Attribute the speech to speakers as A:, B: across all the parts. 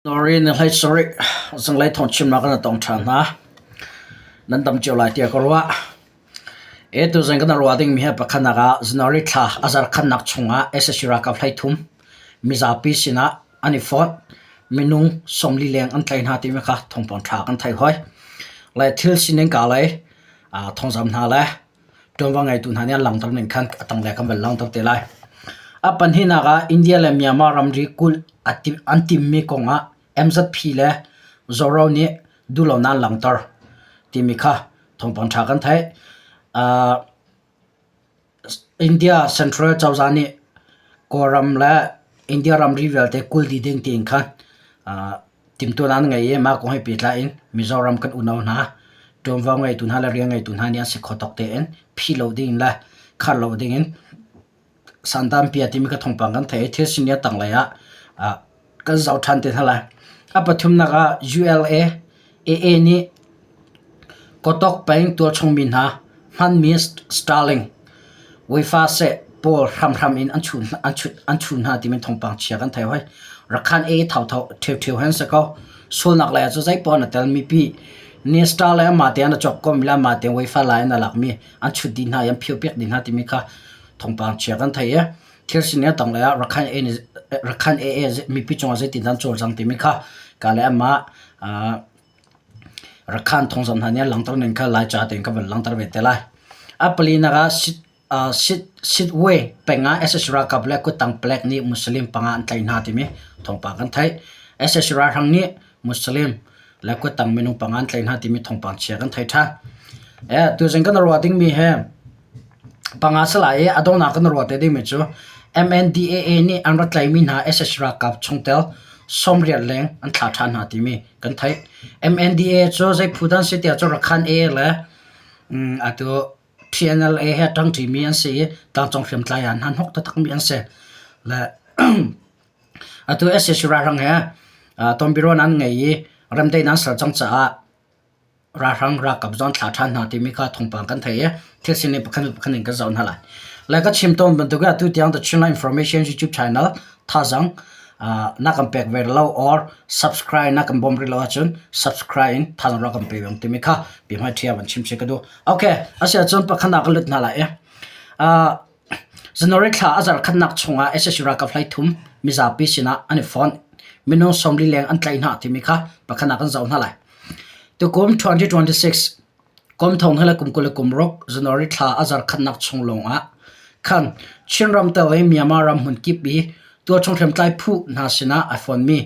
A: Sorry na hlei sorry. Zinglei thawngchimnak kan tong ṭhan hna. Nan dam cio lai tiah ka ruah. E tuzing kan ruah dingmi hi pakhatnak ah January thla a zarkhatnak chungah SSC ralkap hleithum mizapi sinah an i fonh. Minung 40 leng an tlaih hna timi kha thawngpang ṭha kan theih hoi. Le thil sining ka lei thawngzam hna le Ṭuanvo ngeitu hna nih an langhter ning khan a tanglei kan van langhter te lai. A pahnihnak ah India le Myanmar ramri kulh an timmi kong ah MZP le Zoro nih duhlonak an langhter timi kha thawngpang ṭha kan theih. India Central cozah nih Kawlram le India ramri vialte kulh dih ding tiin khan Timhtuahnak an ngei i mah kong he pehtlai in Mizoram kan unau hna, ṭuanvo ngeitu hna le rian ngeitu hna nih an si kho tawk tein phih lo ding le khar lo ding in sandanpia timi ka thawngpang kan theih i thil sining a tanglei ah kan zoh ṭhan te hna lai. A pathumnak ah ULA AA nih Kotok peng tualchung mi hna hmanmi Starlink UEFA seh pawl hramhram in an chuh hna timi thawngpang chia kan thei hoi. Rakhan e thauthau ṭheuṭheu hen si ko. Sualnak lei ah cu zeipaoh na tel mipi nih Starlink amah tein a cawk komi le amah tein UEFA lai in a lakmi an chut dih hna i an phiopiak dih hna timi kha thawngpang chia kan thei i thil sining a tanglei ah Rakhan A nih Rakhan AA mipi cungah zeitindah an cawlcang timi kha ka le amah Rakhan thawngzamh hna nih an langhter ning kha Laica tein ka van langhter ve te lai. A palinak ah Sitwe peng ah sac ralkap le kuttang palek nih Muslim panga an tlaih hna timi thawngpang kan theih. Sac ralhrang nih Muslim le kuttang minung panga an tlaih hna timi thawngpang chia kan thei ṭhan. Tuzing kan ruah dingmi hi Panga si lai i a donghnak kan ruah te dingmi cu MNDAA nih an rak tlaihmi hna sac ralkap chungtel 80 leng an thlah ṭhan hna timi kan theih. MNDAA cu zei phu dah an si tiah cun Rakhine AA le atu TNLA he a ṭangṭimi an si i tlangcung hriamtlai ah hna hnok taktakmi an si. Le atu sac ralhrang he tonbiaruahnak an ngei i remdaihnak an ser cang caah ralhrang ralkap zong thla ṭhan hna timi kha thawngpang kan thei i thil sining pakhat hnu pakhat in kan zoh hna lai. Le ka chim tawn bantuk in atu tiang The Chinland Information YouTube channel thazang na kan pek ve lo or subscribe na kan bawm rih lo ahcun subscribe in thazang rak kan pe ve timi kha bia ṭhia van chim si ka duh. Okay, asiahcun pakhat ah ka lut hna lai i January thla a zarhkhatnak chungah sac ralkap hleithum mizapi sinah an i fonh. Minung 40 leng an tlaih hna timi kha pakhat ah kan zoh hna lai. Tukum 2026 kum thong he le kum 26 January thla a zarhkhatnak chung lawngah khan Chinram tel i Myanmar ram hmun kip i tualchung hriamtlai phu hna sinah ai fonmi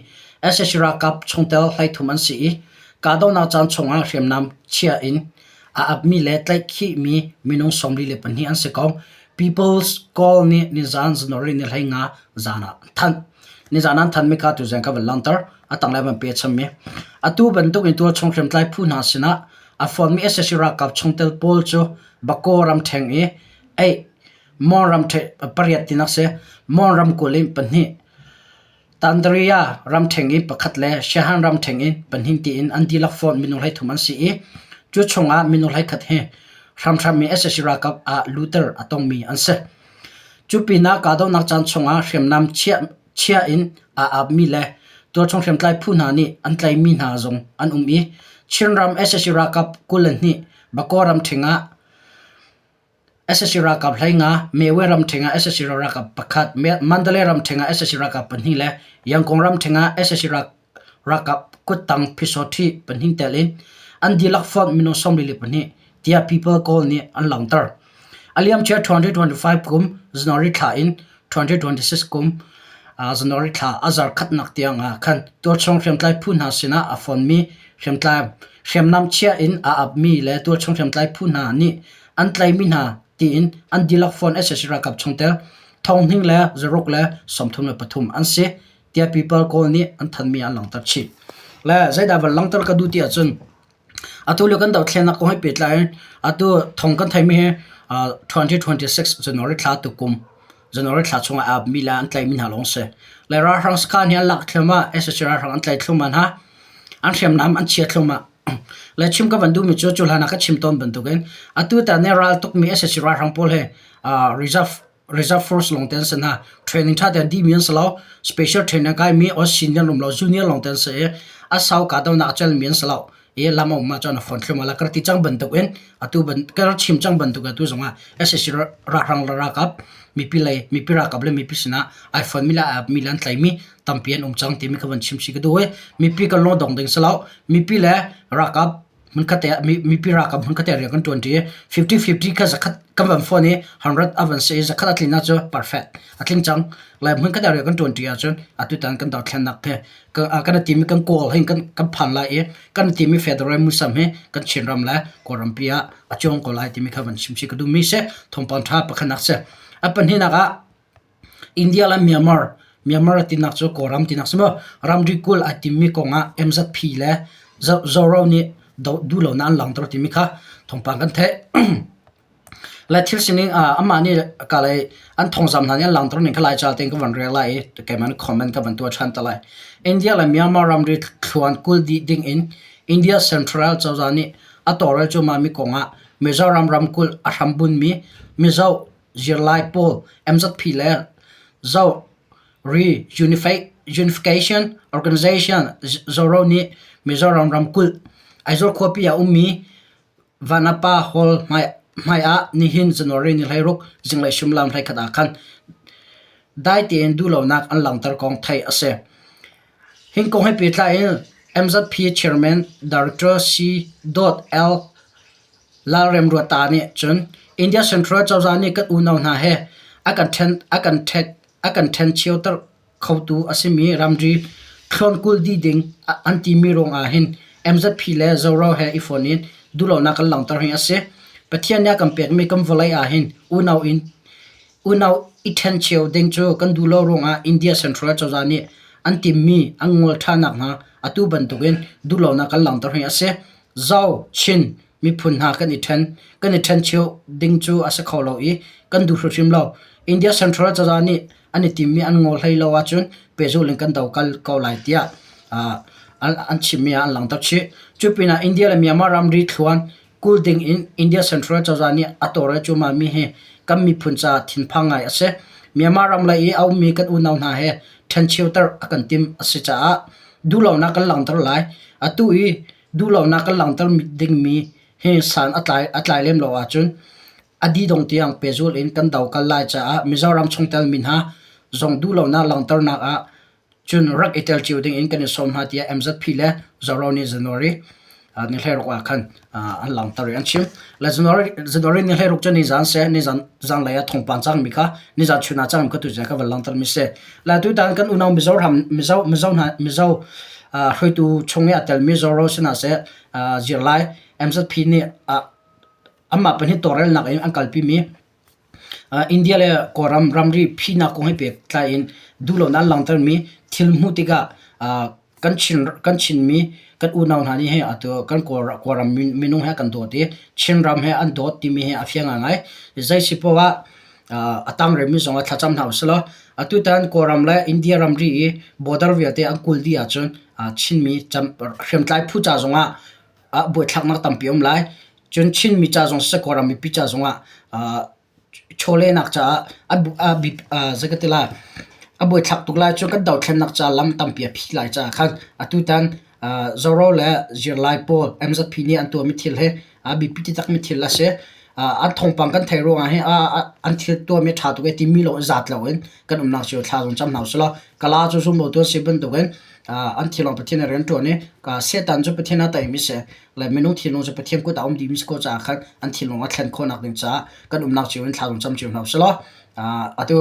A: sac ralkap chungtel 13 an si i kahdohnak caan chungah hriamnam chia in A apmi le tlaihkhihmi minung 42 an si ko. People's Call nih nizan January ni 15 zan ah an thanh. Nizan an thanmi kha tuzing ka van langhter. A tanglei van pe chammi. Atu bantuk in tualchung hriamtlai phu hna sinah a fonmi sac ralkap chungtel pawl cu Bako ramṭheng i ei Mon ramṭhen pariat tinak si Mon ramkulh in pahnih Tandaria ramṭheng in pakhat le Siahan ramṭheng in pahnih tiin an dihlak fawn minung 13 an si i cu chungah minung 11 hi hramhram in sac ralkap ah luter a tongmi an si. Cu pinah kahdohnak caan chungah hriamnam chia in aa apmi le tualchung hriamtlai phu hna nih an tlaihmi hna zong an um i Chinram sac ralkap 22 Bakaw ramṭheng ah Sac ralkap 15, Mewe ramṭheng ah sac ralkap pakhat, Mandalay ramṭheng ah sac ralkap pahnih le Yangon ramṭheng ah sac ralkap kuttang phisawṭhi pahnih tel in an dihlak fonh minung 42 tiah People Call nih an langhter. A liamcia 2025 kum January thla in 2026 kum January thla a zarkhatnak tiang ah khan tualchung hriamtlai phu hna sinah a fonmi hriamtlai hriamnam chia in aa apmi le tualchung hriamtlai phu hna nih an tlaihmi hna tiin an dihlak fawn sac ralkap chungtel thonghning le zaruk le 33 an si tiah People Call nih an thanmi an langhter chih. Le zeidah van langhter ka duh ti ahcun atu lio kan dothlennak kong he pehtlai in atu thong kan theimi hi 2026 January thla tukum January thla chungah aa mi le an tlaihmi hna lawng si. Le ralhrang sakhan hi an lak thluahmah sac ralhrang an tlaih thluahmah hna. An hriamnam an chia thluahmah. Le chim ka van duhmi cu cu hlan ah ka chim tawn bantukin atu tan i ral tukmi sac ralhrang pawl hi reserve. Reserve Force lawng te an si hna. Training ṭha tein dihmi an si lo. Special training a kaimi or senior um lo junior lawng te an si i a sau kahdohnak a celmi an si lo. I lam a um ahcun a phone thlum ala kar ti cang bantuk in atu ban kar chim cang bantuk atu zongah SAC ralhrang ralkap mipi lei mipi ralkap le mipi sinah iPhone mi le mi le an tlaimi tampi an um cang timi kha van chim si ka duh i mipi kan lung dong ding si lo. Mipi le ralkap hmunkhat te ah mipi ralkap hmunkhat te ah rian kan ṭuanṭi i 50-50 kha zakhat kan van phone i 100 a van si i zakhat a tlin ahcun perfect a tling cang. Lai hmunkhat ah rian kan ṭuanṭi ahcun atutan kan dothlennak hi kan i timi kan kawl hin kan phan lai i kan i timi federal musam hi kan Chinram le Kawlrampi ah a cuang ko lai timi kha van chim si ka duhmi si. Thawngpang ṭha pakhatnak si. A pahnihnak ah India le Myanmar, Myanmar tinak cu Kawlram tinak si maw? Ramri kulh ai timmi kongah MZP le Zoro nih duhlonak an langhter timi kha thawngpang kan theih. Le thil sining amah nih kalay an thawngzam hna nih an langhter ning kha Laica tein ka van rel lai i keimah nih comment ka van tuah ṭhan te lai. India le Myanmar ramri thluan kulh dih ding in India Central cozah nih a tawlrel cuahmahmi kongah Mizoram ramkulh a hrambunmi Mizo zirlai pawl MZP le Zo Reunification Organization Zoro nih Mizoram ramkulh Aizawl khuapi ah ummi Vanapa Hall hmai ah nihin January ni 16 zinglei suimilam 11 ah khan dai tein duhlonak an langhter kong theih a si. Hi kong he pehtlai in MZP Chairman Director C.L. Lalremruata nih cun India Central cozah nih kan unau hna he a kan ṭhen a kan ṭhen a kan ṭhencheuter khotu a simi ramri thluankulh dih ding an timi ruangah hin MZP le Zoro he i fon in duhlonak kan langhter hi a si. Pathian nih a kan pekmi kan vawlei ah hin unau in unau i ṭhencheu ding cu kan duh lo ruangah India Central cozah nih an timmi an ngol ṭhan nakhnga atu bantukin duhlonak kan langhter hi a si. Zo, Chin miphun hna kan i ṭhen. Kan i ṭhencheu ding cu a si kho lo i kan duh hrimhrim lo. India Central cozah nih an i timmi an ngol hlei lo ahcun pehzulh in kan do kal ko lai tiah an chimmi ah an langhter chih. Cu pinah India le Myanmar ramri thluan kul ding in India Central cozah nih a tawlrel cuahmahmi hi kan miphun caah thinphang ngai a si. Myanmar ram lei i a ummi kan unau hna he ṭhencheuter a kan timh a si caah duhlonak kan langhter lai. Atu i duhlonak kan langhter dingmi hi san a tlai a tlai lem lo ahcun a didong tiang pehzulh in kan do kal lai caah Mizoram chungtel mi hna zong duhlonak langhternak ah cun rak i tel cio ding in kan i sawm hna tiah MZP le Zoro nih January ni 16 ah khan an langhter i an chim. Le January January ni 16 cu nizan se nizan zanlei ah thawngpang cangmi kha nizan chun ah cangmi kha tu kha van langhter mi si. Le tutan kan unau Mizoram Mizo Mizo hna Mizo hruaitu chung i a telmi Zoro sinah seh zirlai MZP nih anmah pahnih tawlrelnak in an kalpimi India le Kawlram ramri phihnak kong he pehtlai in duhlonak an langhtermi thil hmuh tikah kan Chin kan Chinmi kan unau hna nih hin atu kan Kawlram minung he kan dawt i Chinram he an dawt timi hi a fiang ngaingai. Zei si paoh ah a tangremmi zongah thlacam hna usih law atutan Kawlram le India ramri i border vialte an kulh dih ahcun Chinmi hriamtlai phu ca zongah buaithlaknak tampi a um lai. Cun Chinmi ca zong siseh Kawlram mipi ca zongah chawlehnak caah zei ka ti lai a buaithlak tuk lai. Cun kan dothlennak caah lam tampi a phih lai caah khan atutan Zoro le zirlai pawl MZP nih an tuahmi thil hi a biapi taktakmi thil a si. An thawngpang kan theih ruangah hin an thil tuahmi a ṭha tuk e timi lawng i zaat loin kan umnak cio thla zong cam hna usih law Kala cu zumlotu an si bantukin an thinlung Pathian in rian ṭuan i Satan cu Pathian a teimi si le minung thinlung cu Pathian kut ah um dihmi si ko caah khan an thinlung a thlen khawhnak ding caah kan umnak cio in thla zong cam cio hna usih law atu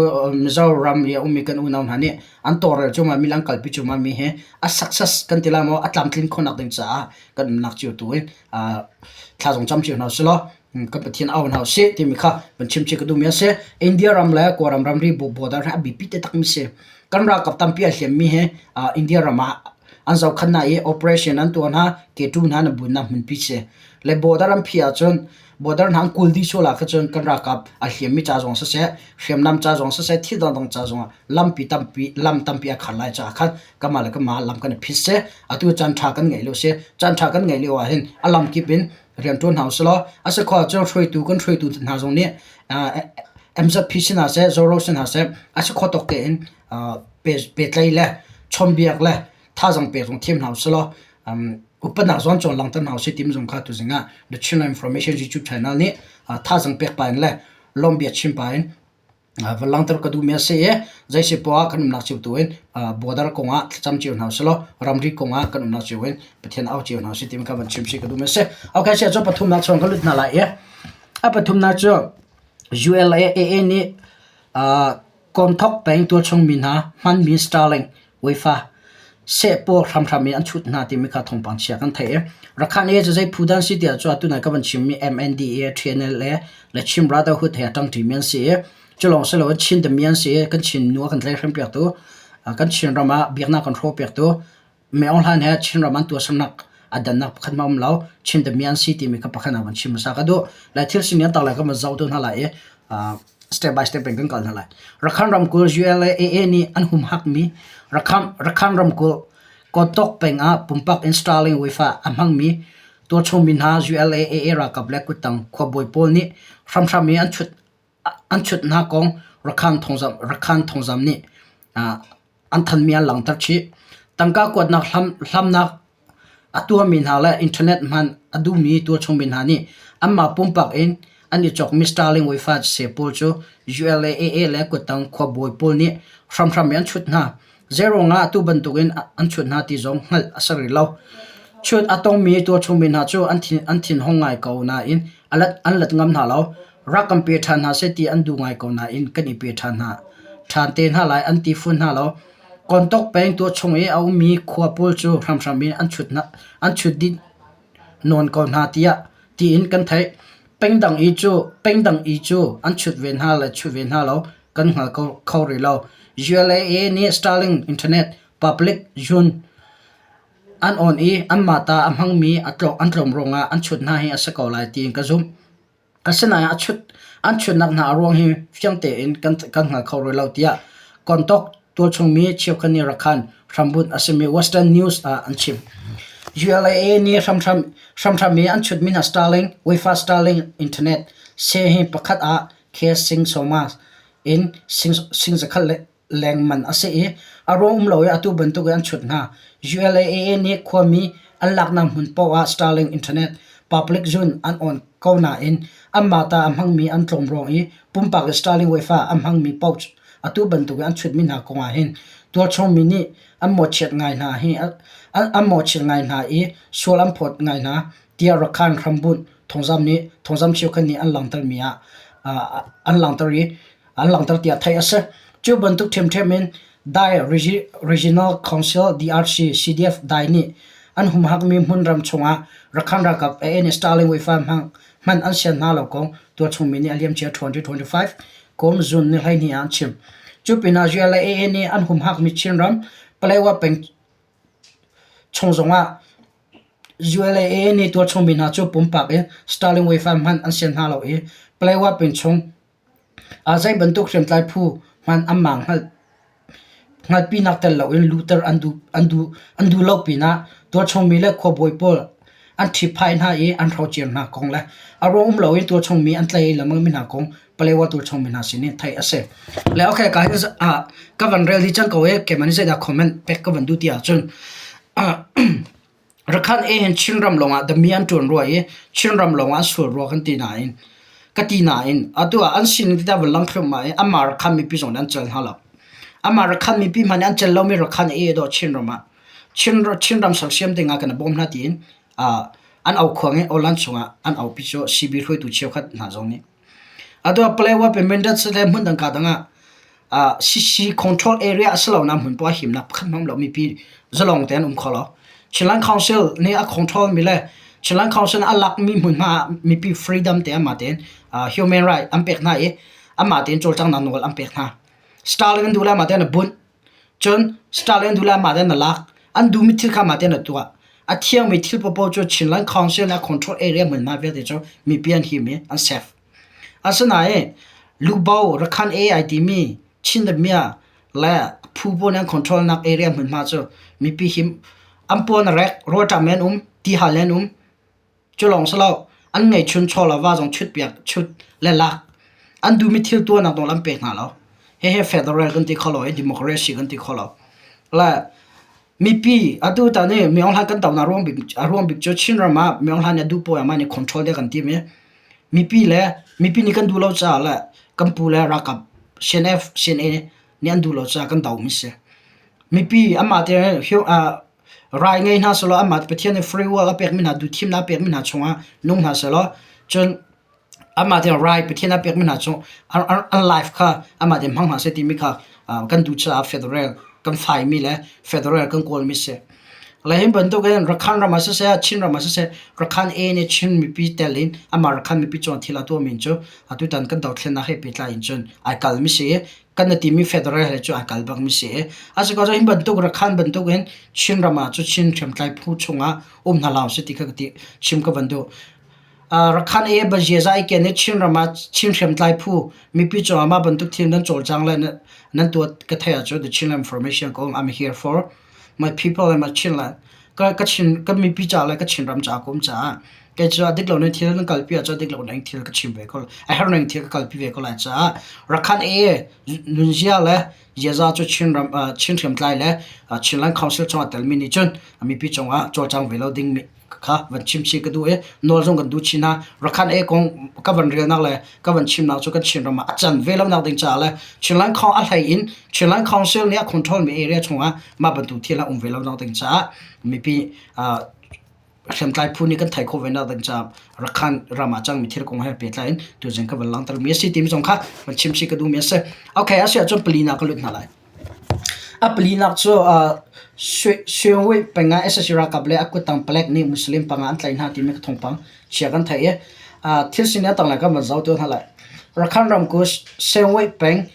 A: Mizoram i a ummi kan unau hna nih an tawlrel cuahmah mi le an kalpi cuahmah mi hi a success kan ti lai maw a tlamtlin khawhnak ding caah kan umnak cio tu in thla zong cam cio hna usih law kan Pathian au hna usih timi kha van chim chih ka duhmi a si. India ram le Kawlram ramri border hi a biapi taktakmi si. Kan ralkap tampi a hliammi hi India ram ah an zohkhan hna i operation an tuah hna, K2 hna an bunnak hmunpi si. Le border an phih ahcun border hna an kul dih sual ah kha cun kan ralkap a hliammi ca zong siseh, hriamnam ca zong siseh, thil dangdang ca zongah lampi tampi lam tampi a khar lai caah khan kanmah le kanmah lam kan i phit seh. Atu caan ṭha kan ngeih lio si. Caan ṭha kan ngeih lio ah hin a lamkip in rian ṭuan hna usih law a si khawh ahcun hruaitu kan hruaitu hna zong nih. MZP sin ah seh, Zoro sin ah seh, a si kho tawk tein pehtlaih le chawnhbiak le thazaang pek zong thiam hna usih law upatnak zawn cawn langhter hna usih timi zong kha tuzing ah The Chinland Information YouTube channel nih thazaang pek pah in le lawmhbia chim pah in va langhter ka duhmi a si i zeisi poah kan umnak cio tu in border kong ah thlacam cio hna usih law ramri kong ah kan umnak cio in Pathian au cio hna usih timi kha van chim si ka duhmi a si. Okay, sia cu pathumnak chung ka lut hna lai i a pathumnak cu ULAA nih Kawmthok peng tualchung mi hna hmanmi Starlink UEFA seh pawl hramhram in an chut hna timi kha thawngpang chia kan theih i Rakhan A cu zei phu dah an si tiah cu atu nai ka van chimmi MNDA, TNLA le Chin Brotherhood he a ṭangṭimi an si i cu lawng si loin Chin dami an si i kan Chin nu a kan tlaihhrem piaktu kan Chin ram ah biaknak kan hrawh piaktu Min Aung Hlaing he Chinram an tuahsernak a dannak pakhat hmanh a um lo. Chin dami an si timi kha pakhat ah van chim hmasa ka duh. Lai thil sining an tak lai ka van zoh tu hna lai i step by step in kan kal hna lai. Rakhan ramkulh ULAA nih an humhakmi Rakhan, Rakhan ramkulh Kotok peng ah pumpak in Starlink wifi a hmangmi tualchungmi hna ULAA ralkap le kuttang khuabawi pawl nih hramhram in an chut an chut hna kong Rakhan thawngzam Rakhan thawngzam nih an thanmi an langhter chih. Tangka kuatnak hlamnak a tuahmi hna le internet hman a duhmi tualchungmi hna nih anmah pumpak in an i cawkmi Starlink wifi seh pawl cu ULAA le kuttang khuabawi pawl nih hramhram in an chut hna. Zeiruangah atu bantukin an chut hna ti zong hngalh a si rih lo. Chut a tongmi tualchungmi hna cu an thinhung ngai ko nain an let ngam hna lo. Rak kan pe ṭhan hna seh ti an duh ngai ko nain kan i pe ṭhan hna ṭhan te hna lai an ti fawn hna lo. Kawntok peng tualchung i a ummi khua pawl cu hramhram in an chut dih nawn ko hna tiah tiin kan theih. Pengdang i cu pengdang i cu an chut ve hna le chut ve hna lo kan hngal kho rih lo. ULAA nih Starlink Internet Public Zone an on i anmah ta a hmangmi an tlawm ruangah an chut hna hi a si ko lai tiin ka zumh. Asinain a chut, an chutnak hna a ruang hi fiang tein kan, kan hngal kho rih lo tiah Kontok tualchungmi cheukhat nih Rakhan hrambunh a simi Western News ah an chim. ULAA nih hramhram, hramhram i an chutmi hna Starlink, UEFA Starlink Internet seh hi pakhat ah K Sing Soma in sing, sing zakhat le leng man a si i a ruang um lo i atu bantuk in an chut hna. ULAA nih khuami an laknak hmun paoh ah Starlink Internet public zone an on ko nain anmah ta a hmangmi an tlawm ruang i pumpak in Starlink wifi a hmangmi paoh atu bantuk in an chutmi hna kong ah hin tualchungmi nih an mawhchiat ngai hna hi an mawhchiat ngai hna i sual an phawt ngai hna tiah Rakhan hrambunh thawngzam nih thawngzam cheukhat nih an langhtermi ah an langhter i an langhter tiah theih a si. Cu bantuk ṭhiamṭhiam in Dai Regional Council DRC CDF Dai nih an humhakmi hmunram chungah Rakhan ralkap AN Starlink wifi hmang hman an sian hna lo kong tualchungmi nih a liamcia 2025 kum June ni 12 ah an chim. Cu pinah ULAA nih an humhakmi Chinram Paletwa peng chung zongah ULAA nih tualchungmi hna cu pumpak in Starlink wifi hman an sian hna lo i Paletwa peng chung Zei bantuk hriamtlai phu hmanh anmah hngalhpinak tel loin luhter an duh lo pinah tualchungmi le khuabawi pawl an ṭhipphai hna i an hrociar hna kong le a ruang um loin tualchungmi an tlaih lengmangmi hna kong Paletwa tualchungmi hna sinin theih a si. Le okay, ka hin ka van rel dih cang ko i keimah nih zeidah comment pek ka van duh ti ahcun Rakhan e hin Chinram lawngah dami an ṭuan rua i Chinram lawngah an sual rua kan ti nain ka ti nain atu ah an sining tete a vun lang thluahmah i anmah Rakhan mipi zong nih an cel hna lo. Anmah Rakhan mipi hmanh nih an cel lomi Rakhan e dawh Chinram ah Chin, Chinram sersiam ding ah kan i bawm hna tiin uh, an aukhuang i Awlan chungah an aupi cu CB hruaitu cheukhat hna zong nih. Atu ah Paletwa Mindat le hmun dang ka dang ah CC control area a si lonak hmun poah himnak pakhat hmang lo mipi zalong tein um kho lo. Chinland Council nih a control mi le Chinland Council a lakmi hmunhma ah mipi freedom te amah tein human right an pek hna i amah tein cawlcanghnak nawl an pek hna. Stalin an duh le amah tein a bunh. Cun Stalin an duh le amah tein a lak. An duhmi thil kha amah tein a tuah. A thiangmi thil paohpaoh cu Chinland Council nih a control area hmunhma vialte cu mipi an him i an safe. Asinain lubo Rakhan AI timi Chin-Mya le phu pawl nih an control nak area hmunhma cu mipi him an pawn a rek, rawlṭam in an um, tihal in an um. Cu lawng si lo, an ngeihchun chaw le va zong chutpiak, chut le lak. An duhmi thil tuahnak nawl an pek hna lo. Hihi federal kan ti kho lo i democracy kan ti kho lo. Le mipi atu tan i Myo Hlan kan dohnak ruang bik a ruang bik cu Chinram ah Myo Hlan nih a duh poah mah nih control deh kan tim i mipi le mipi nih kan duh lo caah le kan pu le ralkap CNF CNA nih an duh lo caah kan dohmi si. Mipi amah te rai ngei hna sehlaw amah Pathian nih free will a pekmi hna duhthimnak a pekmi hna chungah nung hna sehlaw cun amah te rai Pathian a pekmi hna cu an life kha amah te hmang hna seh timi kha kan duh caah federal kan faimi le federal kan kawlmi si. Le hi bantuk in Rakhine ram ah siseh Chin ram ah siseh Rakhine A nih Chin mipi tel in amah Rakhine mipi cung thil a tuahmi cu atutan kan dothlennak he pehtlai in cun ai kalmi si i kan na timi federal he cu ai kal bakmi si i a si ko hi bantuk Rakhine bantuk in Chin ram ah cu Chin hriamtlai phu chungah um hna hlah usih ti kha ka ti chim ka van duh. Rakhine e baziaza i ken i Chin ram ah Chin hriamtlai phu mipi cungah mah bantuk thil nan cawlcang le nan tuah ka theih ahcun the Chinland Information ko I'm here for my people and my Chinland. Ka ka Chin ka mipi ca le ka Chinram ca ka um caah kei cu a dik lo ning thil nan kalpi ahcun a dik lo ning thil ka chim ve ko a herh ning thil ka kalpi ve ko lai caah Rakhine e nunzia le ziaza cu Chinram Chin hriamtlai le Chinland Council chungah telmi nih cun mipi cungah cawlcang ve lo ding kha van chim chih ka duh i nawl zong kan duh chin hna. Rakhan e kong ka van relnak le ka van chimnak cu kan Chinram ah a can ve lonak ding caah le Chinland Khong a hlei in Chinland Council nih a control mi area chungah mah bantuk thil a um ve lonak ding caah mipi hriamtlai phu nih kan theih khawh ve nak ding caah Rakhan ram ah cangmi thil kong he pehtlai in tuzing ka van langhter mi a si timi zong kha van chim chih ka duh mi a si. Okay, a si ahcun pali na ka lut hna lai. A palinak cu Suengwih peng ah sac ralkap le a kuttang palek nih Muslim panga an tlaih hna timi thawngpang chia kan theih i thil sining a tanglei kan van zoh tuah hna lai. Rakhine ramkulh Suengwih peng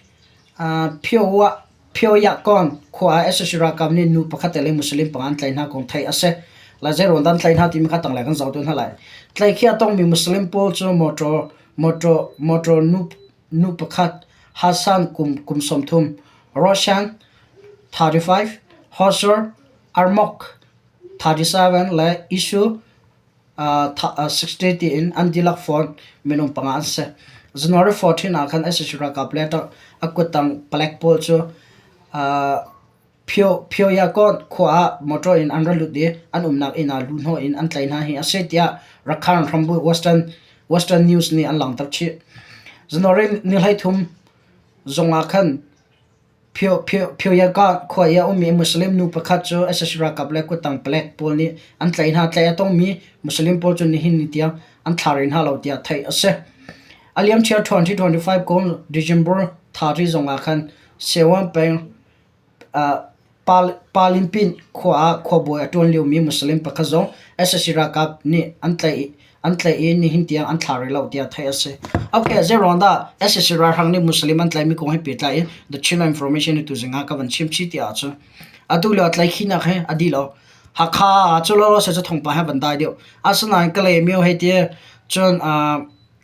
A: Phyoyakon khua ah sac ralkap nih nu pakhat le Muslim panga an tlaih hna kong theih a si. Lai zeiruang dah an tlaih hna timi kha tanglei kan zoh tuah hna lai. Tlaihkhih a tongmi Muslim pawl cu motor motor motor nu Nu pakhat Hassan kum kum 30, Roshan 35, Hosur Armok 37 le Isu 60 tiin an dihlak fawn minung panga an si. January 14 ah khan sac ralkap le a kuttang palek pawl cu Phyoyakon khua ah motor in an ra lut i an umnak inn ah luhhnawh in an tlaih hna hi a si tiah Rakhine hrambunh Western Western News nih an langhter chih. January ni 13 zong ah khan Phyoyakon khua i a ummi Muslim nu pakhat cu sac ralkap le kuttang palek pawl nih an tlaih hna. Tlaih a tongmi Muslim pawl cu nihin ni tiang an thla rih hna lo tiah theih a si. A liamcia 2025 kum December 30 zong ah khan Sewan peng Palimpin khua ah khuabawi a ṭuan liomi Muslim pakhat zong sac ralkap nih an tlaih i nihin tiang an thlah rih lo tiah theih a si. Okay, zeiruang dah sac ralhrang nih Muslim an tlaihmi kong he pehtlai in The Chinland Information nih tuzing ah ka van chim chih ti ahcun atu lio tlaihkhihnak hi a dih lo. Hakha ah cu lawlaw se cu thawngpang he van dai deuh. Asinain Kalaymyo hei ti cun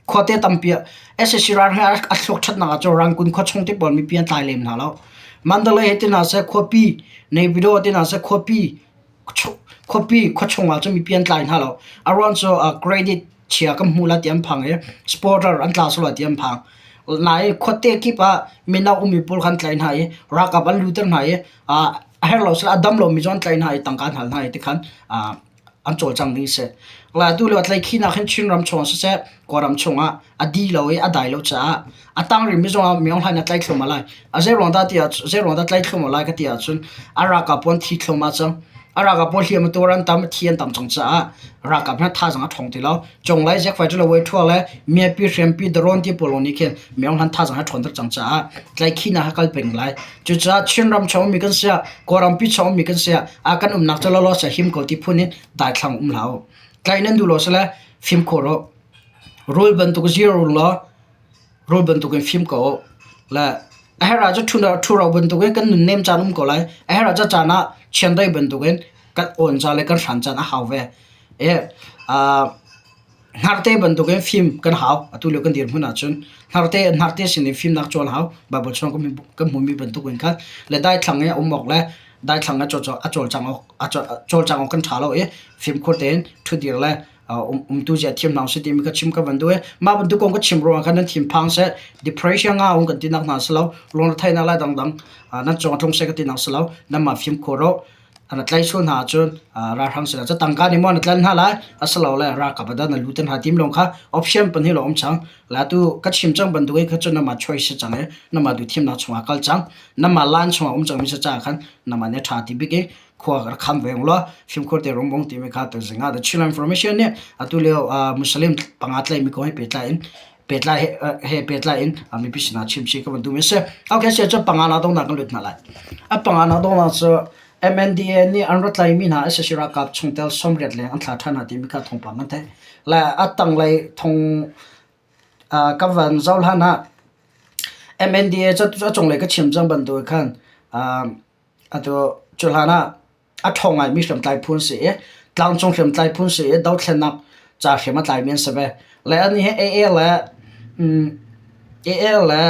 A: Khuate tampi ah sac ral he a thluak ṭhatnak ah cun Rangoon khua chung te pawl mipi an tlai lem hna lo. Mandalay he ti hna seh khuapi Naypyidaw ti hna seh khuapi khuapi khuachung ah cun mipi an tlai hna lo. A ruang cu credit chia kan hmu lai ti an phang i supporter an tla sual lai ti an phang. Nain khuate kip ah mino ummi pawl kha an tlaih hna i ralkap an luter hna i a herh lo seh a dam lomi zong an tlaih hna i tangka an hal hna i tikhan an cawlcang ding a si. Atu lio tlaihkhihnak hin Chinram chung ah siseh, Kawlram chung ah a di lo i a dai lo caah a tang rihmi zong ah Myo Hlaing a tlaih thluahmah lai. A zeiruang dah ti ah zeiruang dah tlaih thluahmah lai ka ti ahcun a ralkap pawl an thi thluahmah cang. A ralkap pawl hliam a tuar an tam, a thi an tam cang caah ralkap hna thazaang a ṭhawng ti lo. Conglai Zekfai cu le Weithua le Miapi Hriampi Daron ti pawl lawng nih khin Myo Hlaing thazaang a ṭhawnter cang caah tlaihkhihnak a kal peng lai. Cucaah Chinram chung ummi kan si ah, Kawlrampi chung ummi kan si ah, a kan umnak cu lawlaw seh him ko ti phun in daithlang um hlah u. Tlaih nan duh lo sile fimkhur u. Rul bantuk zir u law rul bantuk in fim ko u. Le a herh ahcun ṭhuro bantuk in kan nunnem caan um ko lai. A herh ahcun caan ah chiandeih bantuk in kan awn caan le kan hran caan a hau ve. E, Hnarte bantukin fim kan hau. Atu lio kan dirhmun ahcun hnarte hnarte sin in fimnak cawn hau. Baibal chung kan hmumi bantukin khan le daithlang i um awk le daithlang a cawlcang awk a cawlcang awk kan ṭha lo i fimkhur tein ṭhudir le. Umtu zia thiam hna usih timi ka chim ka van duh i mah bantuk kong ka chim ruangah khan nan thinphang seh, depression nga um kan tinak hna si lo, lungretheihnak le dangdang nan cung ah tlung seh ka tinak si lo, nanmah fimkhur uh. Na tlaih sual hna ahcun ralhrang sinah cu tangka nih maw na tlanh hna lai asilole ralkap ah dah na lut hna tim lawng kha option pahnih lawng um cang. La tu ka chim cang bantuk in kha cu nangmah choice si cang i nangmah duhthimnak chungah kal cang. Nangmah line chungah um cangmi si caah khan nangmah nih a ṭha ti bik i khua rak kham ve law fimkhur te rum bong timi kha tuzing ah The Chinland Information nih atu lio Muslim panga tlaihmi kong he pehtlai in pehtlai he pehtlai in mipi sinah chim si ka van duhmi a si. Okay, sia cu panga nak dongnak kan lut hna lai. A panga nak dongnak cu MNDA nih an rat laimi hna sac ralkap chungtel 80 leng an thla ṭhan hna timi kha thawngpang kan theih. Le a tanglei thong ka van zoh hlan ah MNDA cu a cunglei ka chim cang bantuk khan Atu cu hlan ah a ṭhawng ngaimi hriamtlai phu an si i tlangcung hriamtlai phu an si i dothlennak ca hriam a tlaimi an si ve. Le anih hi AA le AA le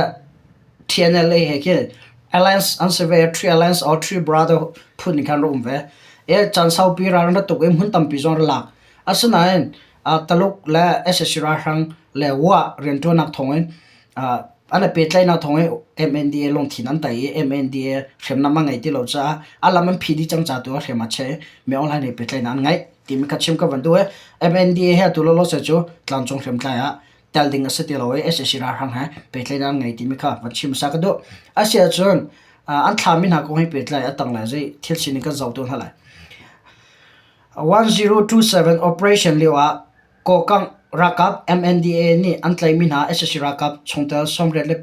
A: TNLA he khin alliance an si ve. Three Alliance or Three Brother phun in khan rak um ve. I caan saupi ral an rak tuk i hmun tampi zong an rak lak. Asinain Taluk le sac ralhrang le Wa rianṭuannak thawngin an i pehtlaihnak thawng in MNDA lungthin an tai i MNDA hriamnam a ngei ti lo caah a lam an phih dih cang ca tu ah hriam a chia i mi online he pehtlaihnak an ngeih timi kha chim ka van duh i MNDA he atu lawlaw se cu tlangcung hriamtlai ah tel ding a si ti lo i sac ralhrang he pehtlaihnak an ngei timi kha van chim hmasa ka duh. Asi ahcun an thlami hna kong he pehtlai a tanglei zei thil sining kan zoh tu hna lai. 1027 operation lio ah Kokang ralkap MNDAA nih an tlaihmi hna sac ralkap chungtel 86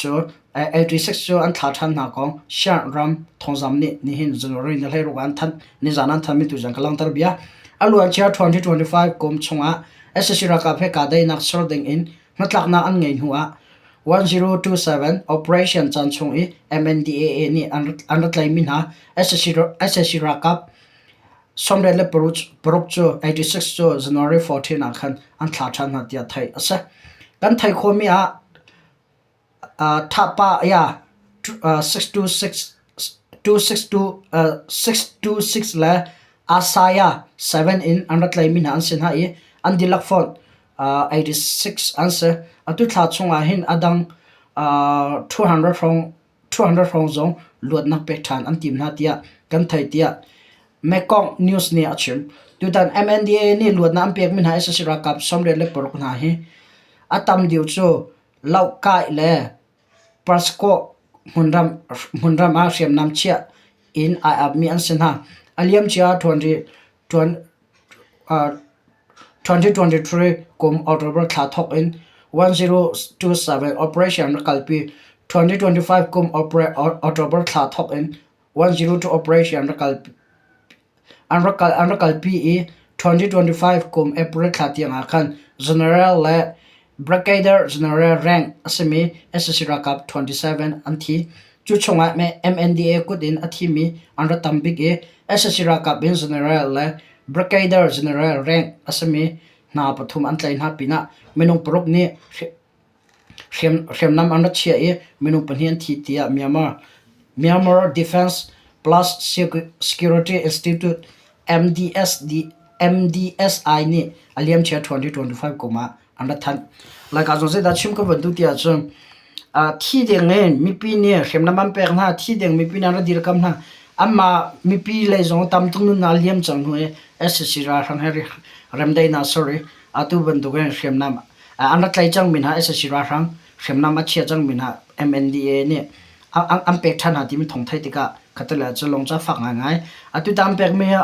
A: cu 86 cu an thlah ṭhan hna kong Shan ram thawngzam nih nihin January ni 16 ah an thanh. Nizan an thanhmi tuzan ka langhter bia. A luancia 2025 kum chungah sac ralkap he kahdaihnak ser ding in hnatlaknak an ngeih hnu ah 1027 operation caan chung i MNDAA nih an rak tlaihmi hna sac ralkap 86 cu 86 cu January 14 ah khan an thlah ṭhan hna tiah theih a si. Kan theih khawhmi ah Thahpa ya 626 262 626 le Asaya 7 in an rat tlaimi hna an si hna i an dihlak fawn 86 an si. Atu thla chungah hin a dang 200 hrawng 200 hrawng zong luatnak pek ṭhan an tim hna tiah kan theih tiah Mekong News nih a chim. Tutan MNDAA nih luatnak an pekmi hna sac ralkap 86 hna hi a tam deuh cu Lohkai le Paskawh hmunram ah hriamnam chiah in ai apmi an si hna. A liamcia 2023 kum October thla thawk in 1027 operation rak kalpi. 2025 kum October thla thawk in 102 operation an rak kalpi i 2025 kum April thla tiang ah khan General le Brigadier General rank a simi sac ralkap 27 an thi. Cu chungah MNDAA kut in a thimi an ra tam bik i sac ralkap in General le Brigadier General rank a simi hna pathum an tlaih hna pinah minung paruk nih hriamnam an rak chiah i minung pahnih an thi tiah Myanmar Myanmar Defense Plus Security Institute MDSD MDSI nih a liamcia 2025 kum ah an rak thanh. Laica zong zeidah chim ka van duh ti ahcun thi ding in mipi nih hriamnam an pek hna, thi ding mipi nih an rak dirkamh hna. Anmah mipi lei zong tam tuk nunnak a liam cang hnu i sac ralhrang he remdaihnak ser i atu bantuk in hriamnam an rak tlaih cangmi hna sac ralhrang hriamnam a chia cangmi hna MNDAA nih an pek ṭhan hna timi thawng theih tikah khattelei ah cun lung cu a fak ngaingai. Atu ta an pekmi hi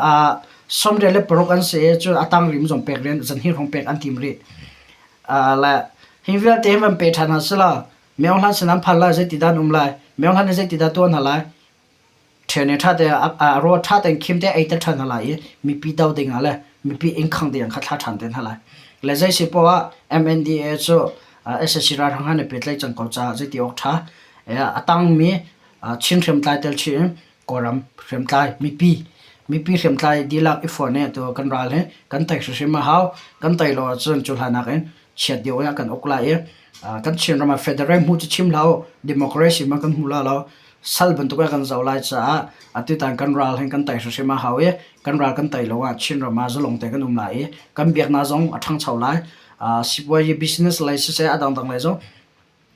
A: 86 an si i cun a tang rihmi zong pek rian zanhnih hrawng pek an tim rih. Le hi vialte hi van pe ṭhan hna selaw Myo Hlan sin an phan lai zeiti dah an um lai Myo Hlan nih zeiti dah tuah hna lai Ṭhen i ṭha te a rawl ṭha tein khim te ei ter ṭhan hna lai i mipi do ding ah le mipi inn khang ding ah kha thla ṭhan te hna lai. Le zei si poah ah MNDAA cu sac ralhrang han i pehtlaih cang ko caah zeiti awk ṭha a tangmi Chin hriamtlai tel chih in Kawlram hriamtlai mipi mipi hriamtlai dihlak i fonh i atu kan ral hi kan tei hrimhrim a hau. Kan tei lo ahcun cu hlan nakin chiat deuh in a kan uk lai i kan Chinram ah federal hmu cu chim hlah u democracy hmanh kan hmu la lo. Sal bantuk ah kan zoh lai caah atutan kan ral hin kan tei hrimhrim a hau i kan ral kan tei lo ah Chinram ah zalong te kan um lai i kan biaknak zong a ṭhangcho lai. Sipuazi business lei siseh a dangdang lei zong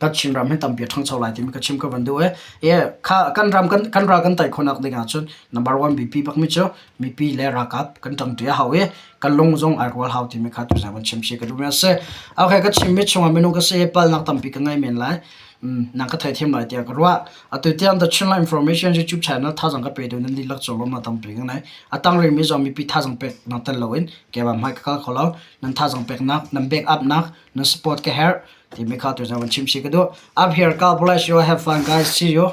A: kan Chinram hi tampi a ṭhangcho lai timi ka chim ka van duh i kha kan ram kan kan ral kan tei khawhnak ding ahcun number one biapi bakmi cu mipi le ralkap kan ṭangṭi a hau i kan lung zong ai rual hau timi kha tuzaan van chim si ka duhmi a si. Okay, ka chimmi chungah minung ka si i palnak tampi ka ngei men lai. Nang ka theithiam lai tiah ka ruah. Atu tiang The Chinland Information YouTube channel thazang ka petu nan dihlak cung lawmnak tampi ka ngei. A tang rihmi zong mipi thazang pek nak tel loin keimah hmai ka kal kho lo. Nan thazang peknak, nan backup nak, nan support ka herh timi kha tuzaan van chim si ka duh. Up here, God bless you. Have fun guys. See you.